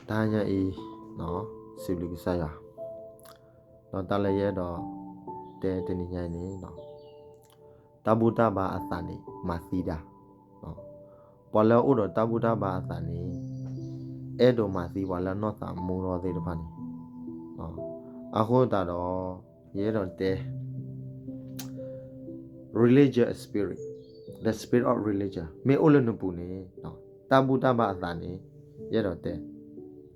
တဟါညါအံၤ စံးဘျုးကစၢ်ယွၤ, ဒီးတၢ်လၢယအဲၣ်ဒိးတဲတနံၤညါအံၤန့ၣ်, တၢ်ဘူၣ်တၢ်ဘါအသးန့ၣ် မၤသံတၢ်, ပှၤလၢအအိၣ်ဒီးတၢ်ဘူၣ်တၢ်ဘါအသးန့ၣ် အဲၣ်ဒိးမၤသံပှၤလၢအနီၢ်သးမူထီၣ်သ့ၣ်တဖၣ်န့ၣ်, အဃိသတးဒီး ယအဲၣ်ဒိးတဲ religious spirit, the spirit of religion မ့ၢ်အိၣ်လၢနပူၤန့ၣ်, တၢ်ဘူၣ်တၢ်ဘါအသးန့ၣ် ယအဲၣ်ဒိးတဲ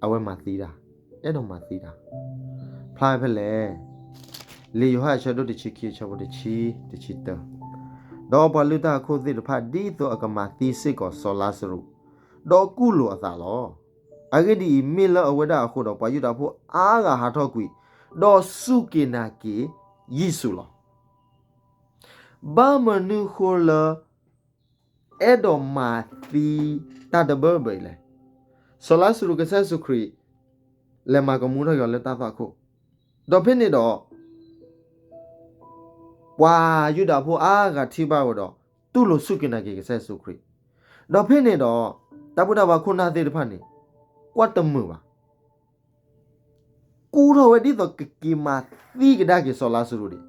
အဝဲမၤသံတၢ်, အဲၣ်ဒိးမၤသံတၢ်, ဖျါဖဲလဲၣ်, လံာ်ယိၤဟၣ်အဆၢဒိၣ်တဆံခံအဆၢဖိတဆံ, တဆံတၢ, ဒီးပှၤလုၢ်တၢ်အခိၣ်သ့ၣ်တဖၣ် ဒ်သိးအကမၤသံစ့ၢ်ကီးစီၤလါစရူး, ဒီးကူၣ်လိာ်အသးလီၤ. အဂ့ၢ်ဒ်အံၤ, မ့ၢ်လၢအဝဲဒၣ်အဃိဒီး ပှၤယူဒၤဖိအါဂၤဟးထီၣ်ကွံာ်, ဒီးစူၢ်က့ၤနာ်က့ၤယ့ၣ်ၡူးလီၤ. ဘၣ်မနုၤဃိလၢ အဲၣ်ဒိးမၤသံတၢ်တဘၢဘၢအံၤလဲၣ်. စီၤလါစရူး ကစၢ်ယ့ၣ်ၡူးခရံာ် လဲၤမၤကမူထီၣ်က့ၤအီၤလၢတၢ်သွၣ်ခိၣ်, ဒီးဖဲန့ၣ်ဒီး ပှၤယူဒၤဖိအါဂၤထံၣ်ဘၣ်ဝဲဒီး တူၢ်လိာ်စူၢ်က့ၤနာ်က့ၤကစၢ်ယ့ၣ်ၡူးခရံာ်, ဒီးဖဲန့ၣ်ဒီး တၢ်ဘူၣ်တၢ်ဘါခိၣ်နၢ်သ့ၣ်တဖၣ်န့ၣ် ကွၢ်တမုာ်ဘၣ် ကူၣ်ထီၣ်ဝဲဒ်သိးကက့ၤမၤသံကဒါက့ၤစီၤလါစရူးဒံး,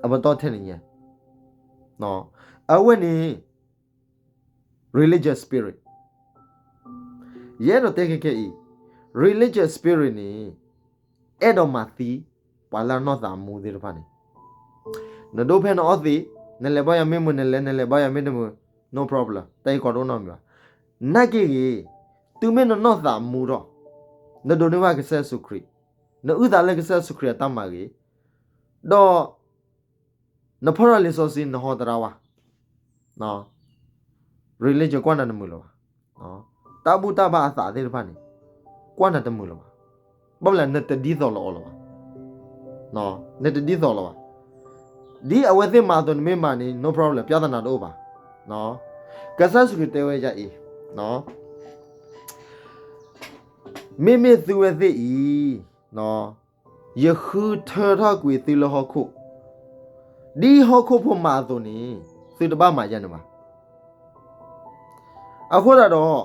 အပတီၢ်ထဲန့ၣ်ညါ, အဝဲန့ၣ် religious spirit, ယအဲၣ်ဒိးတဲခဲခဲအံၤ, religious spirit န့ၣ် အဲၣ်ဒိးမၤသံ ပှၤလၢအနီၢ်သးမူသ့ၣ်တဖၣ်န့ၣ်, နဒိးဖဲနအီသံး, နလဲၤဘါယွၤမ့ၢ်မုာ်နလဲၤ, နလဲၤဘါယွၤမ့ၢ်တမုာ်, no problem, တၢ်အံၤကီဒိၣ်နီတမံၤဘၣ်. နာ်က့ဂ့ၤ, တုၤမ့ၢ်နနီၢ်သးမူထီၣ်, နဒိးန့ၢ်ဘၣ်ကစၢ်ယ့ၣ်ၡူးခရံာ်, နအုၣ်သးလၢကစၢ်ယ့ၣ်ၡူးခရံာ်အတၢ်မၤဂ့ၤ, ဒီး နဖီၣ်ထီၣ်လံာ်စီဆှံ နဟီသရၣ်ဝါ, religion ကွၢ်နၤတမုာ်လၢၤဘၣ်. တၢ်ဘူၣ်တၢ်ဘါအသးသ့ၣ်တဖၣ်န့ၣ် ကွၢ်နၤတမုာ်လၢၤဘၣ်. ဘၣ်မနုၤလဲၣ် နတဒ်သိးလီၤအီၤလၢၤဘၣ်. နတဒ်သိးလီၤဘၣ်. ဒ်အဝဲသ့ၣ်မၤအသိးနမ့ၢ်မၤန့ၣ် no problem, ပြဿနာတအိၣ်ဘၣ်. ကစၢ်ယ့ၣ်ၡူးခရံာ်တဲဝဲဒ်အံၤ, မ့မ့ၢ်သုဝဲသ့ၣ်အံၤ ယဃုထၢထီၣ်ကွံာ်သုလၢဟီၣ်ခိၣ်, ဒ်ဟီၣ်ခိၣ်ဖိမၤအသိးန့ၣ် သုတဘၣ်မၤယၤန့ၣ်ဘၣ်. အဃိသတး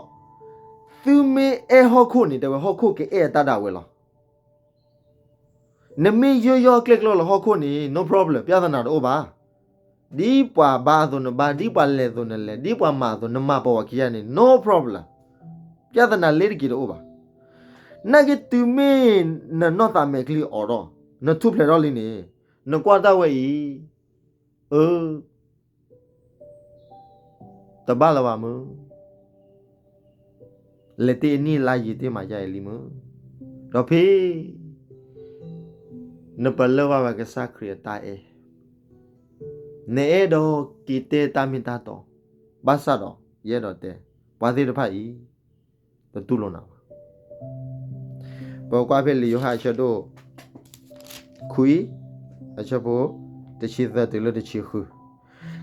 ဒီး သုမ့ၢ်အဲၣ်ဟီၣ်ခိၣ်န့ၣ် တဲဝဲဟီၣ်ခိၣ်ကအဲၣ်အတၢ်ဒၣ်ဝဲလီၤ. နမ့ၢ်ယိယီကျဲၣ်ကျီလၢဟီၣ်ခိၣ်န့ၣ် no problem, ပြဿနာတအိၣ်ဘၣ်. ဒ်ပှၤဘါအသိးနဘါ, ဒ်ပှၤလဲၤအသိးနလဲၤ, ဒ်ပှၤမၤအသိးနမၤ ပဝဲခံဂၤန့ၣ် no problem, ပြဿနာလ့ၤတက့ၤတအိၣ်ဘၣ်. နာ်က့တုၤမ့ၢ်နနီၢ်သးမဲာ်ချံအိးထီၣ်, နထူၣ်ဖျဲးထီၣ်လံန့ၣ်, နကွၢ်တၢ်ဝဲအံၤ, အၢ တဘၣ်လၢၤဘၣ်မုၢ်, လဲၤတ့ၢ်အနံၣ်အလါယံာ်တ့ၢ်မးယါအံၤလံမုၢ်, ဒီးဖဲ နပလၢၢ်ဘၣ်ဝဲကစၢ်ခရံာ်အတၢ်အဲၣ်, နအဲၣ်ဒိးက့ၤတဲတၢ်မ့ၢ်တၢ်တီ, ဘၣ်ဆၣ်ဒီး ယအဲၣ်ဒိးတဲ, ပှၤသ့ၣ်တဖၣ်အံၤ တတူၢ်လိာ်နၤဘၣ်. ပကွၢ်ဖဲလံာ်ယိၤဟၣ်အဆၢဒိၣ် ခွံ, အဆၢဖိ တဆံသၢတုၤလၢတဆံဃု,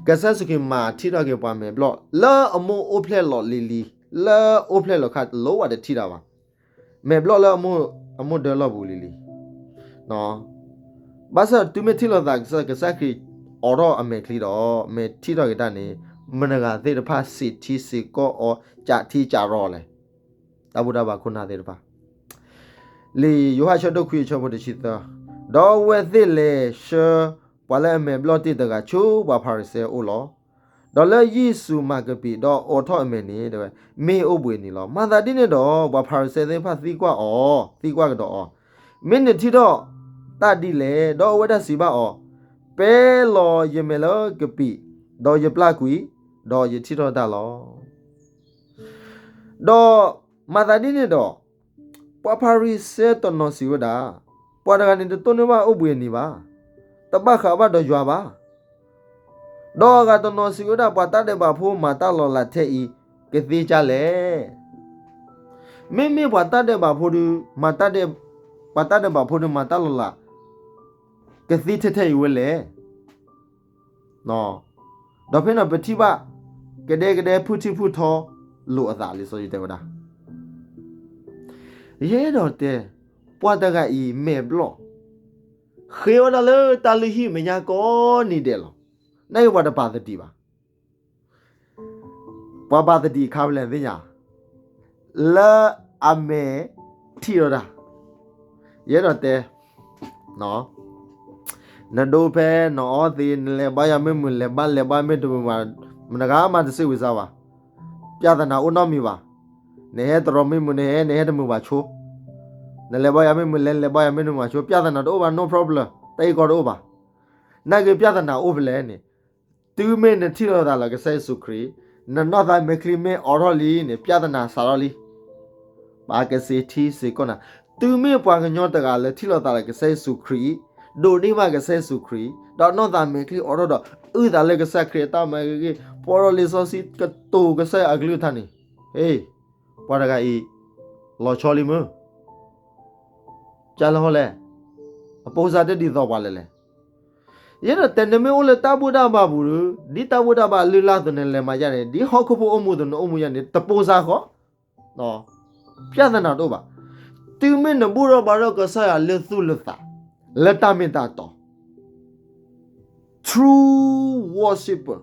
ကစၢ်ယ့ၣ်ၡူးခရံာ်မၤထံၣ်ထီၣ်က့ၤပှၤမဲာ်ဘျီၣ် လၢအမိၢ်အိၣ်ဖျဲၣ်လီၤလံၤလံၤ, လၢအအိၣ်ဖျဲၣ်လီၤခါလီၤဝဲတထံၣ်တၢ်ဘၣ်. မဲာ်ဘျီၣ်လၢအမိၢ်ဒၢလီၢ်ပူၤလံၤလံၤ ဘၣ်ဆၣ်တုၤမ့ၢ်ထံၣ်လိာ်သးကစၢ်, ကစၢ်ခရံာ်အိးထီၣ်အမဲာ်ချံဒီး မ့ၢ်ထံၣ်ထီၣ်က့ၤတၢ်န့ၣ်, မတၤတဂၤသ့ၣ်တဖၣ်စံးထံစံးကီၢ်အီၤ, ကးထံကးရီၤလဲၣ်. တၢ်ဘူၣ်တၢ်ဘါခိၣ်နၢ်သ့ၣ်တဖၣ်, လံာ်ယိၤဟၣ်အဆၢဒိၣ်ခွံအဆၢဖိတဆံသၢ, ဒီးအဝဲသ့ၣ်လဲၤဆှၢပှၤလၢအမဲာ်ဘျီၣ်တ့ၢ်တဂၤဆူပှၤဖၤရံၤၡဲအအိၣ်လီၤ. ဒီးလၢယ့ၣ်ၡူးမၤကပံာ်ဒီးအိးထီၣ်အမဲာ်န့ၣ် တဲဝဲ, မ့ၢ်အိၣ်ဘှံးနံၤလီၤ. မၤသးဒ်န့ၣ်ဒီး ပှၤဖၤရံၤၡဲသ့ၣ်တဖၣ်သံကွၢ်အီၤ, သံကွၢ်ကဒီးအီၤ, မ့ၢ်နထံၣ်ထီၣ်တၢ်ဒ်လဲၣ်. ဒီးအဝဲဒၣ်စံးဘၣ်အီၤ, ပဲလီၤယမဲာ်လၢကပံာ်, ဒီးယပျၢ်ကွံာ်, ဒီးယထံၣ်ထီၣ်တၢ်လီၤ. ဒီးမၤသးဒ်န့ၣ်ဒီး ပှၤဖၤရံၤၡဲတနီၤစံးဝဲဒၣ်, ပှၤတဂၤန့ၣ်တတိၢ်န့ၢ်ဘၣ်အိၣ်ဘှံးနံၤဘၣ်, တဘၣ်ဃးဘၣ်ဒီးယွၤဘၣ်. ဒီးအဂၤတနီၤစံးဝဲဒၣ်, ပှၤတၢ်ဒဲးဘးဖိမၤတၢ်လီၤလးထဲအံၤ ကသ့ဒ်လဲၣ်. မ့မ့ၢ်ပှၤတၢ်ဒဲးဘးဖိဒုး, ပှၤတၢ်ဒဲးဘးဖိဒုးမၤတၢ်လီၤလး ကသ့ထဲထဲအံၤဝဲလဲၣ်. ဒီးဖဲန့ၣ်ပထံၣ်ဘၣ် ကဒဲကဒဲဖုၣ်ထံၣ်ဖုၣ်ထီလိာ်အသးလံ စီၤယတဲဝဲဒၣ်. ယအဲၣ်ဒိးတဲ, ပှၤတဂၤအံၤမဲာ်ဘျီၣ်, ဃ့ဝဲဒၣ်လၢတၢ်လုၢ်ဟံၣ်မဲာ်ညါကိးနံၤဒဲးလီၤ. နာ်က့ပှၤတပာ်သဒံးဘၣ်. ပှၤပာ်သဒံးအခါဖဲလဲၣ်သ့ၣ်ညါ, လၢ အမဲာ်ထံၣ်လီၤတၢ်. ယအဲၣ်ဒိးတဲ, နဒိဖဲနအီသံး နလဲၤဘါယွၤမ့ၢ်မုာ် လဲၤဘါ လဲၤဘါမ့ၢ်တမုာ်ဘၣ်, မတဂၤမးတစံးဝံၤစါဘၣ်, ပြဿနာအိၣ်နီတမံၤဘၣ်. နဟဲတရီမ့ၢ်မုာ် နဟဲ နဟဲတမုာ်ဘၣ်ဆိ, နလဲၤဘါယွၤမ့ၢ်မုာ် လဲၤ လဲၤဘါယွၤမ့ၢ်တမုာ်ဘၣ်ဆိ ပြဿနာတအိၣ်ဘၣ် no problem, တၢ်အံၤကီတအိၣ်ဘၣ်. နာ်က့ ပြဿနာအိၣ်ဖဲလဲၣ်န့ၣ်, တုၤမ့ၢ်နထံၣ်လိာ်သးလၢကစၢ်ယ့ၣ်ၡူးခရံာ်, နနီၢ်သးမဲာ်ချံမ့ၢ်အိးထီၣ်လံန့ၣ် ပြဿနာစးထီၣ်လံ. ပကစ့ထံစ့ကီၢ်နၤ, တုၤမ့ၢ်ပှၤကညီတဂၤလၢထံၣ်လိာ်သးလၢကစၢ်ယ့ၣ်ၡူးခရံာ်, ဒိးန့ၢ်ဘၣ်ကစၢ်ယ့ၣ်ၡူးခရံာ်, ဒီးနီၢ်သးမဲာ်ချံအိးထီၣ်ဒီး အုၣ်သးလၢကစၢ်ခရံာ်အတၢ်မၤဂ့ၤဂ့ၤ, ပိာ်ဒီးလံာ်စီဆှံကတိၤကစၢ်ယွၤအကလုၢ်ကထါန့ၣ်, ဟ့ၣ်, ပှၤတဂၤအံၤ လီၤဆီလံမုၢ် ကၢ်လၢဟီလဲၣ်, အပိစါတဒ်သိးပှၤလဲၣ်လဲၣ်. ယအဲၣ်ဒိးတဲ နမ့ၢ်အိၣ်လၢတၢ်ဘူၣ်တၢ်ဘါပူၤဒီး ဒ်တၢ်ဘူၣ်တၢ်ဘါလုၢ်လၢ်အသိး နလဲၤမၤယါန့ၣ်, ဒ်ဟီၣ်ခိၣ်ဖိအိၣ်မူအသိး နအိၣ်မူယါန့ၣ် တပိစါဃီ, ပြဿနာတအိၣ်ဘၣ်. တုၤမ့ၢ်နဘူၣ်ထီၣ်ဘါထီၣ်ကစၢ်ယွၤလၢသူၣ်လၢသး, လၢတၢ်မ့ၢ်တၢ်တီ true worshipper,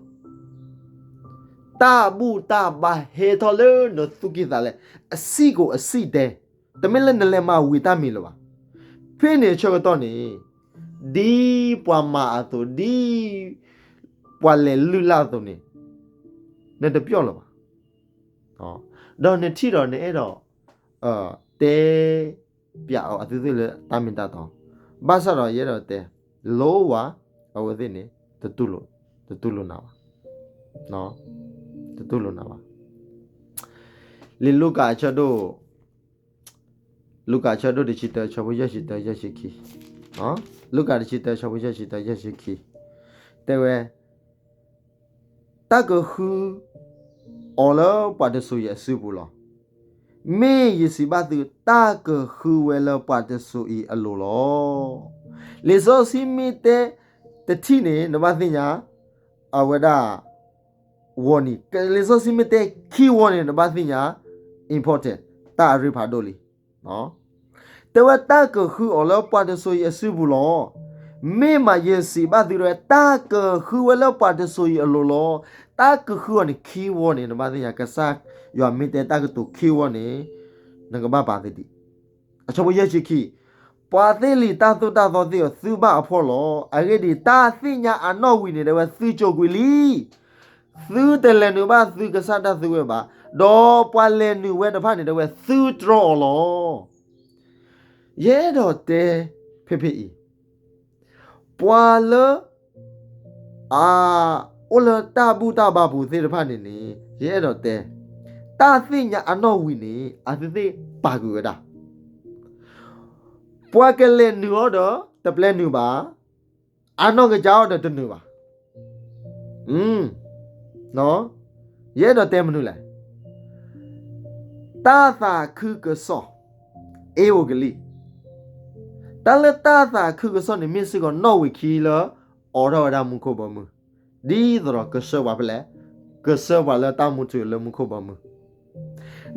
တၢ်ဘူၣ်တၢ်ဘါဟဲထီၣ်လၢနသူၣ်ကံၢ်သးလဲ, အစံၣ်ကိးအစံၣ်တဲ, တမ့ၢ်လၢနလဲၤမၤဝံၤတၢ်မံၤလၢၤဘၣ်. ဖဲန့ၣ်အဆၢကတီၢ်န့ၣ်, ဒ်ပှၤမၤအသိး, ဒ်ပှၤလဲၤလုၢ်လၢ်အသိးန့ၣ်, နတပျီၣ်လၢၤဘၣ်. ဒီးနထံၣ်ဒီးနအဲၣ်ဒိး တဲပၠးအီၤအသုသ့ၣ်လၢတၢ်မ့ၢ်တၢ်တီ, ဘၣ်ဆၣ်ဒီးယအဲၣ်ဒိးတဲ, လိဝဲ အဝဲသ့ၣ်န့ၣ် တတူၢ်လိာ်နၤဘၣ်, တတူၢ်လိာ်နၤဘၣ်. လံာ်လူၤကၣ်အဆၢဒိၣ်, လူၤကၣ်အဆၢဒိၣ်တဆံတၢ အဆၢဖိယဲၢ်ဆံတၢ ယဲၢ်ဆံခံ, လူၤကၣ်တဆံတၢ အဆၢဖိယဲၢ်ဆံတၢ ယဲၢ်ဆံခံ, တဲဝဲ တၢ်ကဃုအီၤလၢပှၤတစိၤအံၤအစုပူၤလီၤ. မ့ၢ်ယစံးဘၣ်သု, တၢ်ကဃုဝဲလၢပှၤတစိၤအံၤအလိၤလီၤ. လံာ်စီဆှံမ့ၢ်တဲတထံၣ်န့ၣ် နဘၣ်သ့ၣ်ညါ အဝဲဒၣ် ဝီၤနံၤ, လံာ်စီဆှံမ့ၢ်တဲခံဝီၤန့ၣ် နဘၣ်သ့ၣ်ညါ important, တၢ်အရ့ဖးဒိၣ်လံ. တဲဝဲတၢ်ကဃုအီၤလၢပှၤတစိၤအံၤအစုပူၤလီၤ. မ့ၢ်မးယစံးဘၣ်သုတဲဝဲ တၢ်ကဃုဝဲလၢပှၤတစိၤအံၤအလိၤလီၤ. တၢ်ကဃုအီၤန့ၣ်ခံဝီၤန့ၣ် နဘၣ်သ့ၣ်ညါ ကစၢ်ယွၤမ့ၢ်တဲတၢ်ကတိၤခံဝီၤန့ၣ် နကဘၣ်ပာ်သဒံး. အဆၢဖိယဲၢ်ဆံခံ, ပှၤသ့ၣ်လံၤတၢ်သိၣ်တၢ်သီသ့ၣ်ဧၢ, သုဘၣ်အဖှီၣ်လီၤ. အဂ့ၢ်ဒ်အံၤ, တၢ်သ့ၣ်ညါအနီၣ်ဝံၤန့ၣ် တဲဝဲသုစိာ်ကွံာ်လံ. သုတလဲၤနုာ်ဘၣ်သုကစၢ်တၢ်သုဝဲဘၣ်, ဒီးပှၤလဲၤနုာ်ဝဲတဖၣ်န့ၣ် တဲဝဲသုတြီအီၤလီၤ. ယအဲၣ်ဒိးတဲဖဲဖဲအံၤ, ပှၤလၢ အအိၣ်လၢတၢ်ဘူၣ်တၢ်ဘါပူၤသ့ၣ်တဖၣ်န့ၣ်န့ၣ် ယအဲၣ်ဒိးတဲ, တၢ်သ့ၣ်ညါအနီၣ်ဝံၤန့ၣ် အသုသ့ၣ်ပာ်ကွံာ်ဝဲဒၣ်. ပှၤကလဲၤနုာ်အီၤဒီးတပျဲနုာ်ဘၣ်, အနီၢ်ကစၢ်အီၤဒီးတနုာ်ဘၣ်. ယအဲၣ်ဒိးတဲမနုၤလဲၣ်. တၢ်သးခုကစီၣ် အ့ၣ်အိၣ်ကလံၣ်, တၢ်လၢတၢ်သးခုကစီၣ်န့ၣ် မ့ၢ်စ့ၢ်ကီးနီၣ်ဝံၤခံလၢ အိးထီၣ်ဝဲဒၣ်မူခိၣ်ဘီမုၢ်, ဒ်သိးဒီးကဆှၢပှၤဖဲလဲၣ်, ကဆှၢပှၤလၢတၢ်မူထူလၢမူခိၣ်ဘီမုၢ်.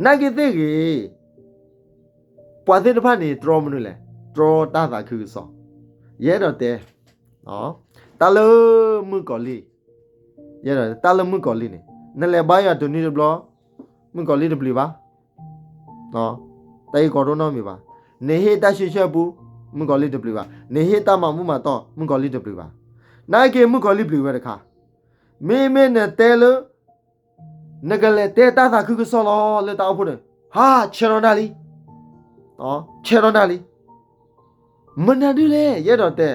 နာ်က့သ့ၣ်ဂ့ၤ, ပှၤသ့ၣ်တဖၣ်န့ၣ် တြီမနုၤလဲၣ်, တြီတၢ်သးခုကစီၣ်. ယအဲၣ်ဒိးတဲ, တၢ်လၢမုၣ်ကီၤလံၢ်, တၢ်လၢမုၣ်ကီၤလံၢ်န့ၣ် နလဲၤဘါယွၤတနွံတဘျီ, မုၣ်ကီၤလံၢ်တပျံၤဘၣ်. တၢ်အံၤကီဒိၣ်နီတမံၤဘၣ်. နဟ့ၣ်တၢ်ဆံဆဲပူ, မုၣ်ကီၤလံၢ်တပျံၤဘၣ်. နဟ့ၣ်တၢ်မၤမူးမၤတီၢ်, မုၣ်ကီၤလံၢ်တပျံၤဘၣ်. နာ်က့မုၣ်ကီၤလံၢ်ပျံၤဝဲတခါ, မ့မ့ၢ်နတဲလၢ နကလဲၤတဲတၢ်သးခုကစီၣ်လီၤလၢတၢ်အိၣ်ဖှိၣ်န့ၣ်, ဟါ, ဆဲးထီၣ်နၢ်လံ, ဆဲးထီၣ်နၢ်လံ. မနုၤဒ်လဲၣ် ယအဲၣ်ဒိးတဲ,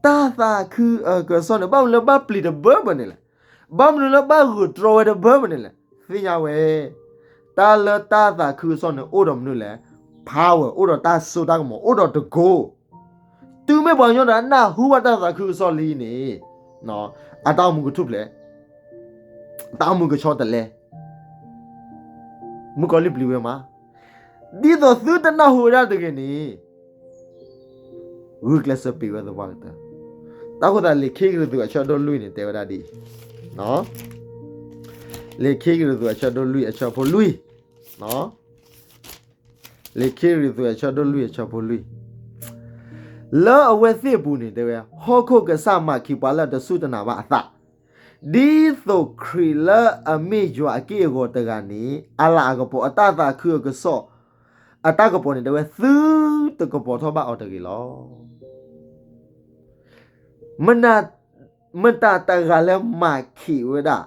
တၢ်သးခုအကစီၣ်န့ၣ် ဘၣ်မနုၤလၢဘၣ်ပျံၤတဘၢဘၢန့ၣ်လဲၣ်, ဘၣ်မနုၤလၢဘၣ်ဂုာ်တြီဝဲတဘၢဘၢန့ၣ်လဲၣ်. သ့ၣ်ညါဝဲ, တၢ်လၢတၢ်သးခုကစီၣ်န့ၣ် အိၣ်ဒီးမနုၤလဲၣ်, power, အိၣ်ဒီးတၢ်စိတၢ်ကမီၤ, အိၣ်ဒီးတကိး တုၤမ့ၢ်ပှၤကညီဒီးနၢ်ဟူဘၣ်တၢ်သးခုကစီၣ်လံန့ၣ်, အတၢ်အိၣ်မူကထူၣ်ဖျဲး, တၢ်အိၣ်မူကဆီတလဲ, မုၣ်ကီၤလံၢ်ပျံၤဝဲမး, ဒ်သိးသုတနၢ်ဟူဝဲဒၣ်တဂ့ၤန့ၣ်, ဂုာ်ကျဲးစၢးပျံၤဝဲသပှၢ်ကတၢၢ်. တၢ်ဃိသတး လံာ်ခံကရံၣ်သူးအဆၢဒိၣ်လွံၢ်န့ၣ် တဲဝဲဒၣ်ဒ်အံၤ, လံာ်ခံကရံၣ်သူးအဆၢဒိၣ်လွံၢ်အဆၢဖိလွံၢ်, လံာ်ခံကရံၣ်သူးအဆၢဒိၣ်လွံၢ်အဆၢဖိလွံၢ်, လၢအဝဲသ့ၣ်အပူၤန့ၣ် တဲဝဲ, ဟီၣ်ခိၣ်ကစၢ်မၤခံပှၤလၢအတစူၢ်တနာ်ဘၣ်အသး, ဒ်သိးခရံာ်လၢအမ့ၢ်ယွၤအက့ၢ်အဂီၤတဂၤန့ၣ် အလၤအကပီၤ အတၢ်သးခုအကစီၣ် အတၢ်ကပီၤန့ၣ် တဲဝဲ သုတကပီၤထီၣ်ဘၣ်အီၤတဂ့ၤလီၤ. မတၤတဂၤလၢမၤခံးဝဲဒၣ်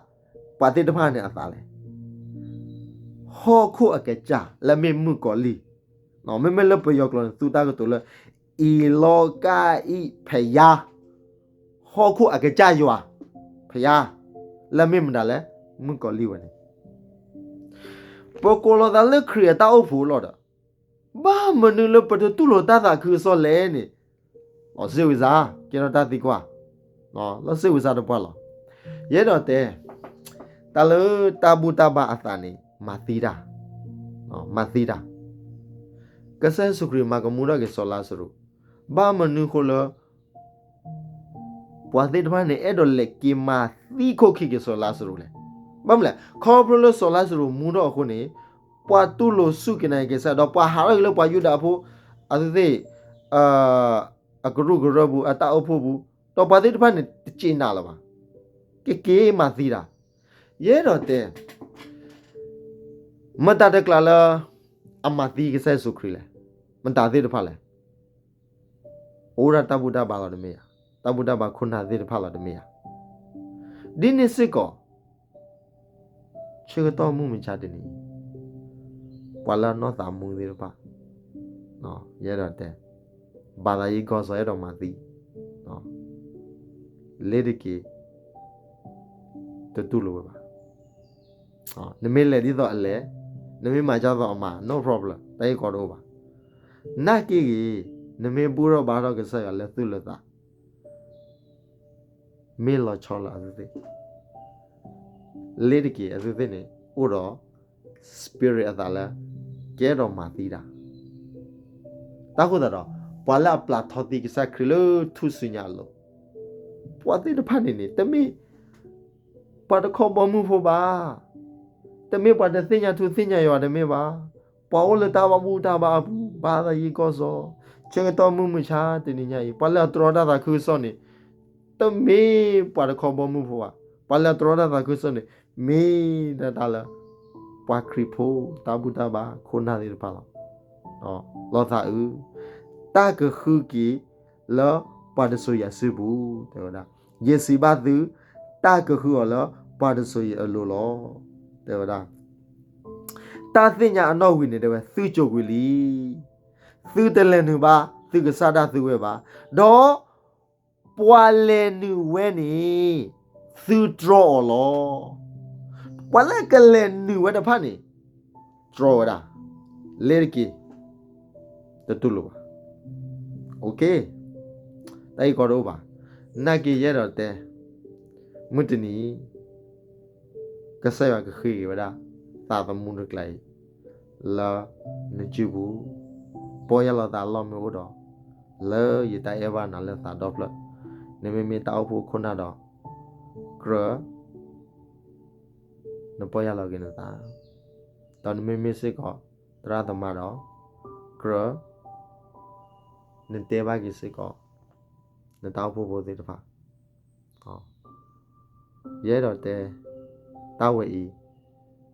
ပှၤသ့ၣ်တဖၣ်န့ၣ်အသးလဲၣ်. ဟီၣ်ခိၣ်အကစၢ်လၢမ့ၢ်မုၣ်ကီၤလံၢ်, မ့မ့ၢ်လၢပယီၤကျိာ်န့ၣ် သူတၢ်ကတိၤလၢ အံၤလီကၢ်အံၣ်ဖယါ, ဟီၣ်ခိၣ်အကစၢ်ယွၤ, ဖယါ, လၢမ့ၢ်မတၤလဲၣ်, မုၣ်ကီၤလံၢ်ဝဲန့ၣ် ပကိးလီၤသးလၢခရံာ်အတၢ်အိၣ်ဖှိၣ်လီၤဒီး ဘၣ်မနုၤလၢပတတူၢ်လိာ်တၢ်သးခုကစီၣ်လဲၣ်န့ၣ် လီၤစ့ၣ်ဝံၤစါ, ကဲထီၣ်တၢ်သံကွၢ်, လီၤစ့ၣ်ဝံၤစါတပှၢ်လီၤ. ယအဲၣ်ဒိးတဲ တၢ်လၢတၢ်ဘူၣ်တၢ်ဘါအသးန့ၣ် မၤသံတၢ်, မၤသံတၢ်. ကစၢ်ယ့ၣ်ၡူးခရံာ်မၤကမူထီၣ်က့ၤစီၤလါစရူး, ဘၣ်မနုၤဃိလၢ ပှၤသ့ၣ်တဖၣ်န့ၣ် အဲၣ်ဒိးလဲၤက့ၤမၤသံခိၣ်ခံက့ၤစီၤလါစရူးလဲၣ်. ဘၣ်မနုၤလဲၣ်, ခီဖျိလၢစီၤလါစရူးမူထီၣ်အဃိန့ၣ် ပှၤတူၢ်လိာ်စူၢ်က့ၤနာ်က့ၤကစၢ်ယွၤ ဒီးပှၤဟးထီၣ်က့ၤလၢပှၤယူဒၤဖိ အဝဲသ့ၣ် အကရူၢ်ကရၢပူၤ အတၢ်အိၣ်ဖှိၣ်ပူၤ, ဒီးပှၤသ့ၣ်တဖၣ်န့ၣ် တစူၢ်နာ်လၢၤဘၣ်, ကက့ၤမၤသံတၢ်. ယအဲၣ်ဒိးတဲ မတၤတကျါလၢ အမၤသံကစၢ်ယ့ၣ်ၡူးခရံာ်လဲၣ်, မတၤသ့ၣ်တဖၣ်လဲၣ်. အိၣ်ဒၣ်တၢ်ဘူၣ်တၢ်ဘါလီၤတမ့ၢ်ဧါ, တၢ်ဘူၣ်တၢ်ဘါခိၣ်နၢ်သ့ၣ်တဖၣ်လီၤတမ့ၢ်ဧါ. ဒ်န့ၣ်စ့ၢ်ကီး ဆၢကတီၢ်မုၢ်မဆါတနံၤအံၤ ပှၤလၢအနီၢ်သးမူသ့ၣ်တဖၣ် ယအဲၣ်ဒိးတဲ ဘၣ်သးယံၤကီၢ်စီၤ အဲၣ်ဒိးမၤသံ, လ့ၤတက့ၤ တတူၢ်လိာ်ဝဲဘၣ်. နမ့ၢ်လဲၤဒ်သိးအလဲၤ, နမ့ၢ်မၤဒ်သိးအမၤ no problem, တၢ်ဂ့ၢ်ကီတအိၣ်ဘၣ်. နာ်က့ဂ့ၤ, နမ့ၢ်ဘူၣ်ထီၣ်ဘါထီၣ်ကစၢ်ယွၤလၢသူၣ်လၢသး မ့ၢ်လီၤဆီလၢအဝဲသ့ၣ်, လ့ၤတက့ၤအဝဲသ့ၣ်န့ၣ် အိၣ်ဒီး spirit အသးလၢ ကအဲၣ်ဒိးမၤသံတၢ်. တၢ်ဃိသတးဒီး ပှၤလၢအပျၢ်ထီသံကစၢ်ခရံာ်လၢထူၣ်စုညါအလိၤ, ပှၤသ့ၣ်တဖၣ်န့ၣ်န့ၣ် တမ့ၢ်ပှၤတခီဘီမုၢ်ဖိဘၣ်, တမ့ၢ်ပှၤတသ့ၣ်ညါထူသ့ၣ်ညါယွၤတမ့ၢ်ဘၣ်, ပှၤအိၣ်လၢတၢ်ဘူၣ်တၢ်ဘါအပူၤ ဘၣ်သးယံၤကီၢ်စီၤ, ဆၢကတီၢ်မုၢ်မဆါတနံၤညါအံၤ ပှၤလၢအတြီတၢ်သးခုကစီၣ်န့ၣ် တမ့ၢ်ပှၤတခီဘီမုၢ်ဖိဘၣ်. ပှၤလၢအတြီတၢ်သးခုကစီၣ်န့ၣ် မ့ၢ်ဒၣ်တၢ်လၢ ပှၤခရံာ်ဖိတၢ်ဘူၣ်တၢ်ဘါခိၣ်နၢ်သ့ၣ်တဖၣ်လီၤ. လီၤသးအုး, တၢ်ကဃုက့ၤလၢပှၤတစိၤယၤစုပူၤ တဲဝဲဒၣ်, ယစံးဘၣ်သု, တၢ်ကဃုအီၤလၢပှၤတစိၤယၤအလိၤလီၤ. တဲဝဲဒၣ် တၢ်သ့ၣ်ညါအနီၣ်ဝံၤန့ၣ်တဲဝဲ သုစိာ်ကွံာ်လံ, သုတလဲၤနုာ်ဘၣ် သုကစၢ်ဒၣ်သုဝဲဘၣ်, ဒီးပှၤလဲၤနုာ်ဝဲန့ၣ် သုတြီအီၤလီၤ. ပှၤလၢကလဲၤနုာ်ဝဲတဖၣ်န့ၣ် တြီဝဲဒၣ်, လ့ၤတက့ၤ တတူၢ်လိာ်ဘၣ်. တၢ်ဂ့ၢ်ကီတအိၣ်ဘၣ်. နာ်က့ယအဲၣ်ဒိးတဲ မုၢ်တနံၤ ကစၢ်ယွၤကဃ့က့ၤဝဲဒၣ် သးသမူတကျါအံၤ လၢနစုပူၤ, ပီၢ်ယၢ်လီၤသးအလီၢ်မ့ၢ်အိၣ်ဒီး လၢယတၢ်အဲၣ်ဘၣ်နၤလၢသးဒီဖျၢၣ်, နမ့မ့ၢ်တၢ်အိၣ်ဖှိၣ်ခိၣ်နၢ်ဒီး ကြၢး နပီၢ်ယၢ်လီၤက့ၤနသး, ဒီးနမ့မ့ၢ်စ့ၢ်ကီး သရၣ်သမါဒီး ကြၢး နတဲဘၣ်က့ၤစ့ၢ်ကီး နတၢ်အိၣ်ဖှိၣ်ဖိသ့ၣ်တဖၣ်. ယအဲၣ်ဒိးတဲ တၢ်ဝဲအံၤ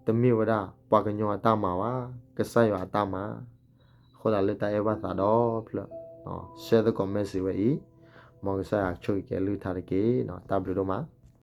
တမ့ၢ်ဝဲဒၣ်ပှၤကညီအတၢ်မၤဘၣ်, ကစၢ်ယွၤအတၢ်မၤ, အဃိသတးလၢတၢ်အဲၣ်ဘၣ်သးဒီဖျၢၣ်, ဆှၢသကိး message ဝဲအံၤ, မ်ကစၢ်ယွၤဆိၣ်ဂ့ၤက့ၤအကလုၢ်ကထါတက့ၢ်. တၢ်ဘျုးဒိၣ်မး.